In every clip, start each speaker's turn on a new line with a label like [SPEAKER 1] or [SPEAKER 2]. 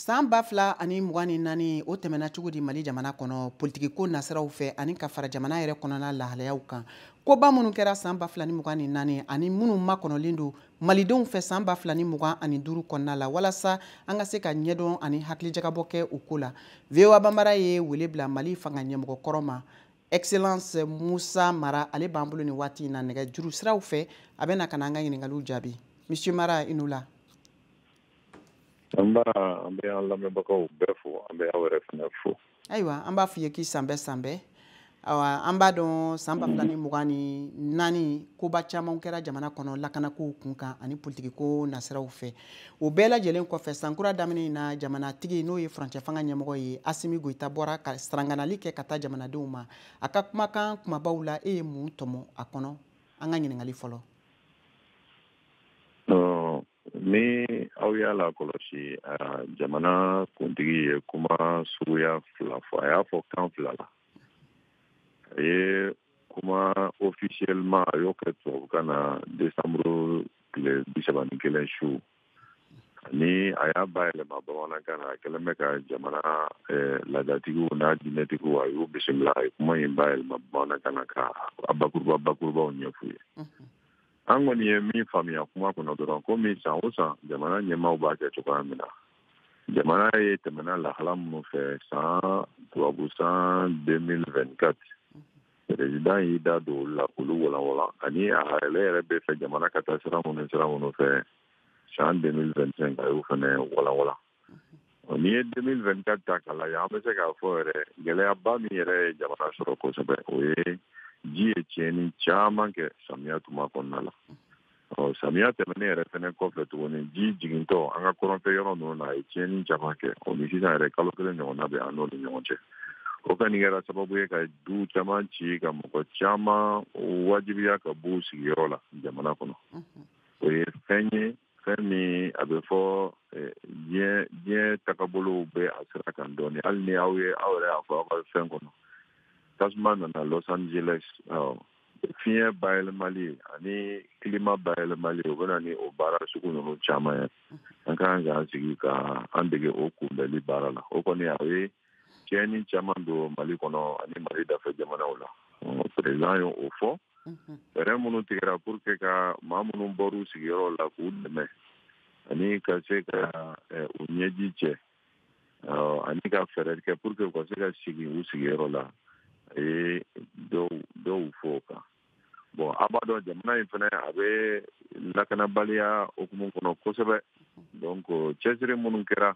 [SPEAKER 1] San 2024, o tɛmɛna cogo di Mali jamana kɔnɔ politikiko nasiraw fɛ ani ka fara jamana yɛrɛ kɔnɔna lahalayaw kan? Koba minnu kɛra san 2024 ani minnu makɔnɔlen don malidenw fɛ san 2025 kɔnɔna la, walasa an ka se ka ɲɛdɔn ani hakilijagabɔ kɛ o ko la, VOA Banbara ye wele bila Mali fanga ɲɛmɔgɔ kɔrɔ ma, Excellence Musa Mara. Ale b'an bolo nin waati in na nɛgɛ juru siraw fɛ. A bɛ na ka na an ka ɲininkaliw jaabi. Monsieur Mara, i n'u la.
[SPEAKER 2] An b'a an bɛ an lamɛnbagaw bɛɛ fo, an bɛ aw yɛrɛ fana fo.
[SPEAKER 1] Ayiwa, an b'a f'i ye k'i sanbɛ sanbɛ. Ayiwa, an b'a dɔn san 2024, koba caman kɛra jamana kɔnɔ lakanakow kun kan ani politikiko nasiraw fɛ. O bɛɛ lajɛlen kɔfɛ, sankura daminɛ in na, jamanatigi, n'o ye furancɛ fanga ɲɛmɔgɔ ye, Asimi Goyita, bɔra ka saranganali kɛ ka taa jamanadenw ma. A ka kumakan kumabaw la, e ye mun tɔmɔ a kɔnɔ? An ka ɲininkali fɔlɔ.
[SPEAKER 2] Ni aw y'a la kɔlɔsi, jamana kuntigi ye kuma suguya fila fɔ. A y'a fɔ kan fila la. A ye kuma officiellement, a y'o kɛ tubabukan na décembre tile 31 su, ani a y'a bayɛlɛma bamanankan na. A kɛlen bɛ ka jamana laadatigiw n'a diinɛtigiw, a y'u bisimila. A ye kuma in bayɛlɛma bamanankan na ka a bakuruba bakurubaw ɲɛf'u ye. An kɔni ye min faamuya kuma kɔnɔ dɔrɔn, komi san o san jamana ɲɛmaaw b'a kɛ cogoya min na, jamana ye tɛmɛna lahala minnu fɛ san tubabu san 2024, président y'i da don olu la k'olu walanwalan, ani a yɛrɛ yɛrɛ bɛ fɛ jamana ka taa sira minnu fɛ san 2025, a y'o fana walanwalan. N'i ye 2024 ta k'a lajɛ, an bɛ se k'a fɔ yɛrɛ, gɛlɛyaba min yɛrɛ ye jamana sɔrɔ kosɛbɛ, o ye ji ye tiɲɛni caman kɛ samiya tuma kɔnɔna la. Ɔ, samiya tɛmɛnen yɛrɛ fɛnɛ kɔfɛ tuguni, ji jigintɔ an ka kɔrɔnfɛ yɔrɔ ninnu na, a ye tiɲɛni caman kɛ. O ni sisan yɛrɛ, kalo kelen ɲɔgɔnna bɛ an n'o ni ɲɔgɔn cɛ. O kɔni kɛra sababu ye ka du caman ci, ka mɔgɔ caman wajibiya ka b'u sigiyɔrɔ la jamana kɔnɔ. O ye fɛn ye, fɛn min a bɛ fɔ diɲɛ tagabolow bɛ a sira kan dɔɔni. Hali ni aw ye, aw yɛrɛ y'a fɔ aw ka fɛn kɔnɔ, tasuma nana Los Angeles. Fiɲɛ bayɛlɛmali ani climat bayɛlɛmali, o bɛ na ni o baara sugu ninnu caman ye. An ka kan k'an sigi ka an dege o kunbɛli baara la. O kɔni, a ye tiɲɛni caman don Mali kɔnɔ ani Mali dafɛ jamanaw la. Président ye o fɔ. Fɛɛrɛ minnu tigɛra pour que ka maa minnu bɔr'u sigiyɔrɔ la k'u dɛmɛ, ani ka se ka u ɲɛji cɛ, ani ka fɛɛrɛ kɛ pour que u ka se ka sigi u sigiyɔrɔ la, a ye dɔw fɔ o kan. Bon, a b'a dɔn jamana in fana, a bɛ lakanabaliya hukumu kɔnɔ kosɛbɛ. Donc cɛsiri minnu kɛra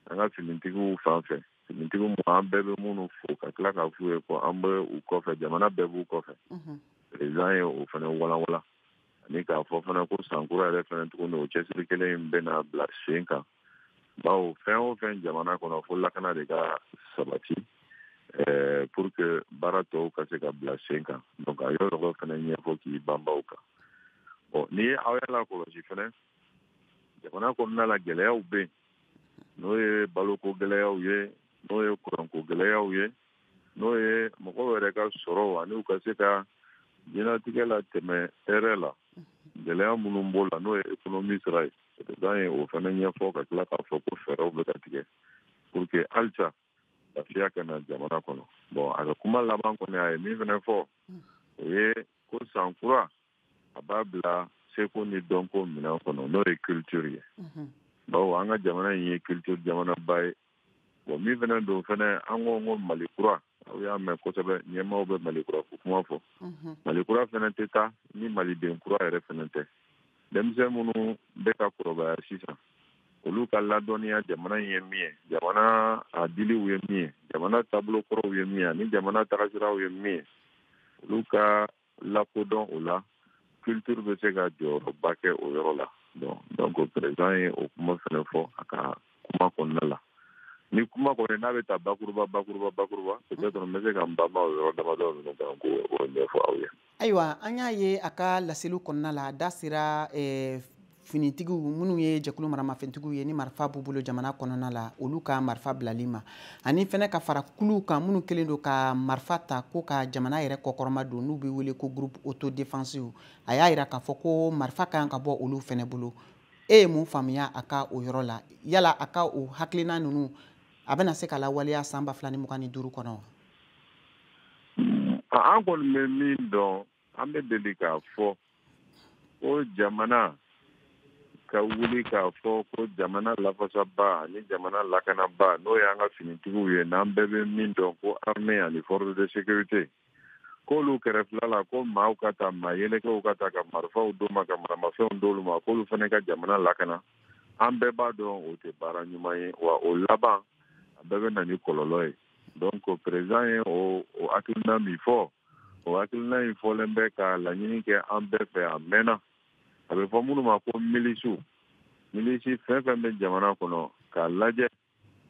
[SPEAKER 2] an ka finitigiw fan fɛ, finitigiw an bɛɛ bɛ minnu fo ka tila k'a f'u ye ko an bɛ u kɔfɛ, jamana bɛɛ b'u kɔfɛ, président ye o fana walanwalan, ani k'a fɔ fana ko sankura yɛrɛ fana tuguni, o cɛsiri kelen in bɛna bila sen kan, bawo fɛn o fɛn jamana kɔnɔ, fo lakana de ka sabati pour que baara tɔw ka se ka bila sen kan. Donc a y'o yɔrɔ fana ɲɛfɔ k'i banba o kan. Bon, n'i ye aw y'a lakɔlɔsi fana, jamana kɔnɔna la, gɛlɛyaw bɛ yen, n'o ye baloko gɛlɛyaw ye, n'o ye kuranko gɛlɛyaw ye, n'o ye mɔgɔw yɛrɛ ka sɔrɔ ani u ka se ka diɲɛlatigɛ la tɛmɛ hɛrɛ la, gɛlɛya minnu b'o la, n'o ye économie sira ye. Président ye o fana ɲɛfɔ ka tila k'a fɔ ko fɛɛrɛw bɛ ka tigɛ pour que halisa lafiya ka na jamana kɔnɔ. Bon, a ka kuma laban kɔni, a ye min fana fɔ, o ye ko san kura, a b'a bila seko ni dɔnko minɛn kɔnɔ, n'o ye culture ye, bawo an ka jamana in ye culture jamanaba ye. Bon, min fana don fana, an ko Mali kura, aw y'a mɛn kosɛbɛ, ɲɛmaaw bɛ Mali kura ko kuma fɔ. Mali kura fana tɛ taa ni maliden kura yɛrɛ fana tɛ. Denmisɛn minnu bɛ ka kɔrɔbaya sisan, olu ka ladɔnniya jamana in ye min ye, jamana a diliw ye min ye, jamana taabolo kɔrɔw ye min ye, ani jamana tagasiraw ye min ye, olu ka lakodɔn o la, culture bɛ se ka jɔyɔrɔba kɛ o yɔrɔ la. Donc président ye o kuma fana fɔ a ka kuma kɔnɔna la. Ni kuma kɔni n'a bɛ taa bakuruba bakuruba bakuruba, peut-être n bɛ se ka n banba o yɔrɔ damadɔ ninnu kan k'o ɲɛfɔ aw ye.
[SPEAKER 1] Ayiwa, an y'a ye a ka laseliw kɔnɔna la, a da sera finitigiw minnu ye jɛkulu maramafɛntigiw ye ni marifa b'u bolo jamana kɔnɔna la, olu ka marifa bilali ma, ani fɛnɛ ka fara kuluw kan minnu kɛlen don ka marifa ta ko ka jamana yɛrɛ kɔkɔrɔma don, n'u bɛ wele ko groupe autodéfense. A y'a yira k'a fɔ ko marifa ka kan ka bɔ olu fɛnɛ bolo. E ye mun faamuya a ka o yɔrɔ la? Yala a ka o hakilina ninnu, a bɛna se ka lawaleya san 2025 kɔnɔ wa?
[SPEAKER 2] An kɔni bɛ min dɔn, an bɛ deli k'a fɔ ko jamana ka wuli k'a fɔ ko jamana lafasaba ani jamana lakanaba, n'o y'an ka finitigiw ye, n'an bɛɛ bɛ min dɔn ko armée ani force de sécurité, k'olu kɛrɛfɛla la, ko maaw ka ta, maa yɛlɛkɛw ka ta ka marifaw d'u ma, ka maramafɛnw d'olu ma, k'olu fana ka jamana lakana, an bɛɛ b'a dɔn o tɛ baara ɲuman ye wa. O laban, a bɛɛ bɛ na ni kɔlɔlɔ ye. Donc président ye o hakilina min fɔ, o hakilina in fɔlen bɛ ka laɲini kɛ an bɛɛ fɛ a mɛnna. A bɛ fɔ minnu ma ko milisiw, milisi fɛn fɛn bɛ jamana kɔnɔ, k'a lajɛ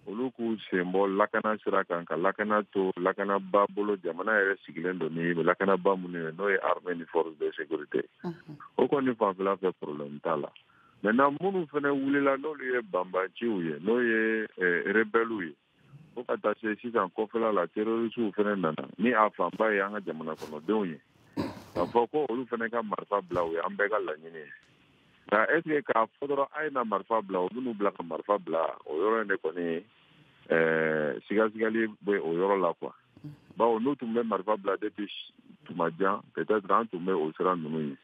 [SPEAKER 2] olu k'u sen bɔ lakana sira kan, ka lakana to lakanaba bolo. Jamana yɛrɛ sigilen don ni lakanaba minnu ye, n'o ye armée ni force de sécurité, o kɔni fanfɛla fɛ, problème t'a la. Maintenant, minnu fana wulila, n'olu ye banbanciw ye, n'o ye rebelles ye, fo ka taa se sisan kɔfɛla la, terroristew fana nana, ni a fanba ye an ka jamana kɔnɔdenw ye, k'a fɔ ko olu fana ka marifa bila, o ye an bɛɛ ka laɲini ye. Nka est ce que k'a fɔ dɔrɔn a ye na marifa bila, o bɛn'u bila ka marifa bila, o yɔrɔ in de kɔni, sigasigali bɛ o yɔrɔ la quoi. Bawo n'u tun bɛ marifa bila depuis tuma jan, peut-être an tun bɛ o sira ninnu ye.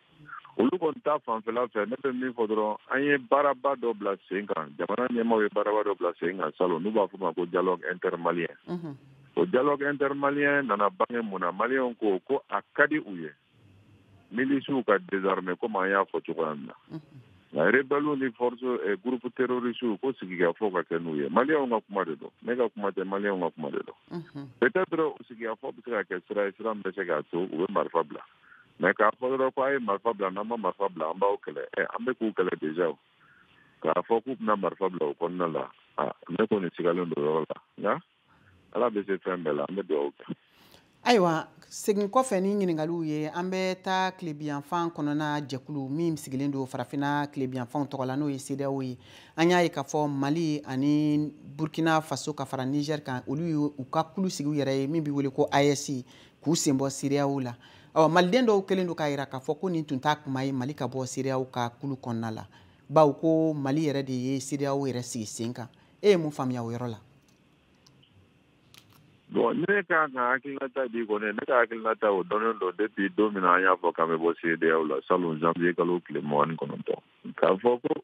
[SPEAKER 2] Olu kɔni ta fanfɛla fɛ, ne bɛ min fɔ dɔrɔn, an ye baaraba dɔ bila sen kan, jamana ɲɛmaaw ye baaraba dɔ bila sen kan salon, n'u b'a fɔ ma ko dialogue intermalien. O dialogue intermalien nana bange mun na? Maliyɛnw ko ko a ka di u ye milisiw ka désarmer, komi an y'a fɔ cogoya min na. Nka rebelles ni force groupe terroriste, ko sigikafɔ ka kɛ n'u ye. Maliyɛnw ka kuma de don, ne ka kuma tɛ, maliyɛnw ka kuma de don. Peut-être sigikafɔ bɛ se ka kɛ sira ye, sira min bɛ se k'a to u bɛ marifa bila. Mais k'a fɔ dɔrɔn ko a ye marifa bila, n'an ma marifa bila, an b'aw kɛlɛ, an bɛ k'u kɛlɛ déjà. O k'a fɔ k'u bɛna marifa bila o kɔnɔna la, ne kɔni sigalen don o yɔrɔ la. Nka Ala bɛ se fɛn bɛɛ la, an bɛ dugawu kɛ.
[SPEAKER 1] Ayiwa, segin kɔfɛ ni ɲininkaliw ye, an bɛ taa tilebiyanfan kɔnɔna jɛkulu min sigilen don Farafinna tilebiyanfanw tɔgɔ la, n'o ye CEDEAO ye. An y'a ye k'a fɔ Mali ani Burkina Faso ka fara Niger kan, olu ye u ka kulu sigi u yɛrɛ ye min bɛ wele ko AES, k'u sen bɔ CEDEAO la. Ɔ, maliden dɔw kɛlen don k'a jira k'a fɔ ko nin tun t'a kuma ye Mali ka bɔ CEDEAO ka kulu kɔnɔna la, bawo ko Mali yɛrɛ de ye CEDEAO yɛrɛ sigi sen kan. E ye mun faamuya o yɔrɔ la?
[SPEAKER 2] Bon, ne ka kan ka hakilinata di kɔni, ne ka hakilinata, o dɔnnen don depuis don min na an y'a fɔ k'an bɛ bɔ CEDEAO la, salon janvier kalo tile 29, k'a fɔ ko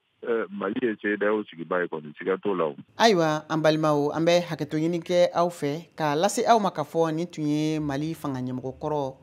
[SPEAKER 2] Mali ye CEDEAO sigiba ye kɔni, siga t'o la o.
[SPEAKER 1] Ayiwa, an balimaw, an bɛ hakɛto ɲini kɛ aw fɛ k'a lase aw ma k'a fɔ nin tun ye Mali fanga ɲɛmɔgɔ kɔrɔ